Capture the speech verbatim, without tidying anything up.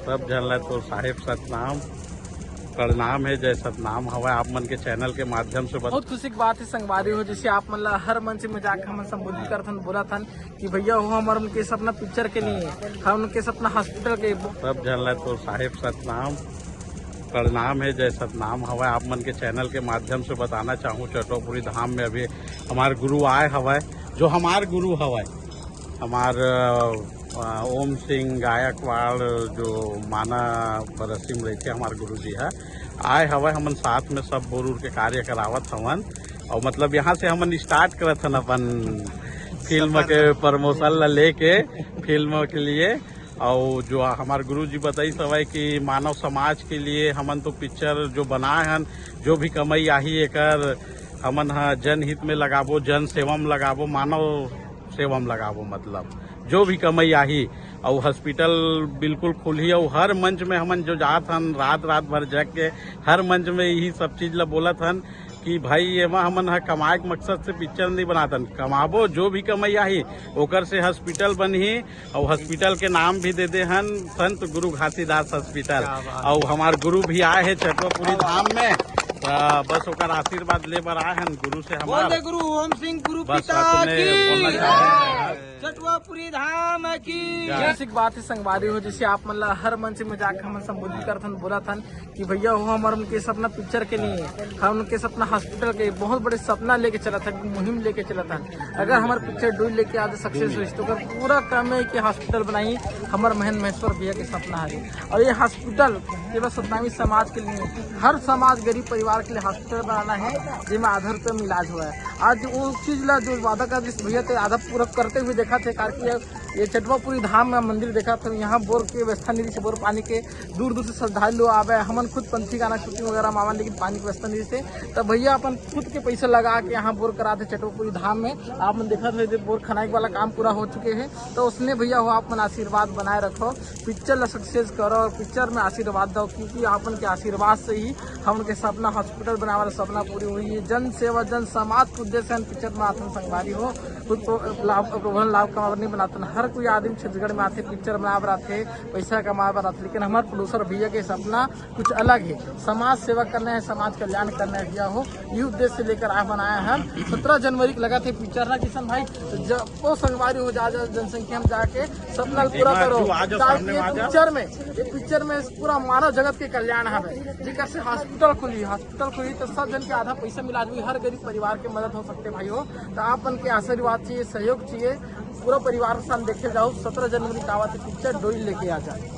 सब झन ला तो साहेब सतनाम, प्रणाम हे, जय सतनाम हवय। आप मन के चैनल के माध्यम से बता बहुत खुशी की बात है संगवारी हो, जैसे आप मन ला हर मंच में जाके हमन संबोधित करथन, बोलथन कि भैया हो, हमर मन के सपना पिक्चर के नहीं है, हमर मन के सपना हॉस्पिटल के। सब झन ला तो साहेब सतनाम, प्रणाम हे, जय सतनाम हवय। आप मन के चैनल के माध्यम से बताना चाहूँ, चटवापुरी धाम में अभी हमार गुरु आए हवय, जो हमार गुरु हवय, हमार, अ, ओम सिंह गायकवाड़, जो माना बरसी में रहिथे, हमार गुरु जी ह आए हवय। हमन साथ में सब बोर उर के कार्य करावत हवन, और मतलब यहाँ से हमन स्टार्ट करत हन अपन फिल्म के प्रमोशन ला लेके, फिल्म के लिए। और जो हमार गुरु जी बताइस हवय कि मानव समाज के लिए हमन तो पिक्चर जो बनाए हन, जो भी कमाई आही एकर हमन ह जनहित में लगाबो, जन सेवा में लगाबो, मानव सेवा में लगाबो, मतलब जो भी कमाई आही। और हॉस्पिटल बिल्कुल खुलही, और हर मंच में हमन जो जात हन, रात रात भर जग के हर मंच में यही सब चीज ला बोलत हन कि भाई, एमा हमन ह कमाए के मकसद से पिक्चर नहीं बनात हन, कमाबो, जो भी कमाई आही ओकर से हॉस्पिटल बनही, और हॉस्पिटल के नाम भी दे दे हन संत गुरु घासीदास हॉस्पिटल। क्या बात। और हमार गुरु भी आए हैं चटवापुरी धाम में, तो बस ओकर आशीर्वाद ले बर आए हन गुरु से बोल हमार। दे गुरु ओम सिंह गुरु बस पिता अतने की। बोलना चाहे हन। चटवापुरी धाम की। जय। ऐसी बात है संगवारी हो, जैसे आप मन ला हर मंच में जाके हमन संबोधित करथन, बोलथन कि भैया हो, हमर मन के सपना पिक्चर के नहीं है, हमर मन के सपना हॉस्पिटल के। बहुत बड़े सपना लेके चलत हन, मुहिम लेके चलत हन। अगर हमार पिक्चर डोइल लेके आज सक्सेस होइस, तो ओकर पूरा काम है कि हॉस्पिटल बनाई, हमर महेंद्र महेश्वर भैया के सपना है। और ये हॉस्पिटल केवल सतनामी समाज के लिए नहीं, हर समाज गरीब परिवार के लिए हॉस्पिटल बनाना है, जेमा आधा रुपये में इलाज हुआ है। आज वो चीज ला जो वादा कर जिस भैया थे, आधा पूरा करते हुए देखा थे, कारण कि ये, ये चटवापुरी धाम में मंदिर देखा था, यहाँ बोर के व्यवस्था नहीं थी, बोर पानी के दूर दूर से श्रद्धालु आवे। हमन खुद पंथी गाना शूटिंग वगैरह मावन, लेकिन पानी की व्यवस्था नहीं थी, तब भैया अपन खुद के पैसा लगा के यहाँ बोर करा थे चटवापुरी धाम में। आप मन देखा थे बोर खनाई वाला काम पूरा हो चुके हैं, तो उसने भैया हो, आप मन आशीर्वाद बनाए रखो, पिक्चर ला सक्सेस करो और पिक्चर में आशीर्वाद दो, क्योंकि आप मन के आशीर्वाद से ही हमन के सपना हॉस्पिटल बनावे वाला सपना पूरी हुई है। जन सेवा, जन समाज के उद्देश्य से हम पिक्चर बनाथन संगवारी हो। खुद तो लाभ, प्रभु लाभ कमावे नहीं बनाथन। हर कोई आदमी छत्तीसगढ़ में आथे, पिक्चर बनावे बर आथे, पैसा कमावे बर आथे, लेकिन हमारे प्रोड्यूसर भैया के सपना कुछ अलग है, समाज सेवा करना है, समाज कल्याण करना है भैया हो। ये उद्देश्य लेकर आप बनाए हैं। सत्रह जनवरी को लगा थे पिक्चर ना किशन भाई, तो जब वो संगवारी हो जा, जा जनसंख्या में जाके सपना पूरा करो। ताकि ये पिक्चर में, ये पिक्चर में पूरा मानव जगत के कल्याण हवे। जेकर से हॉस्पिटल खुली, हॉस्पिटल खुली तो सब जन के आधा पैसा मिला दी, हर गरीब परिवार के मदद हो सकते भाई हो। तो आप मन के आशीर्वाद चाहिए, सहयोग चाहिए, पूरा परिवार के साथ देखे जाओ। सत्रह जनवरी का आवत है पिक्चर डोइल लेके आ जाए।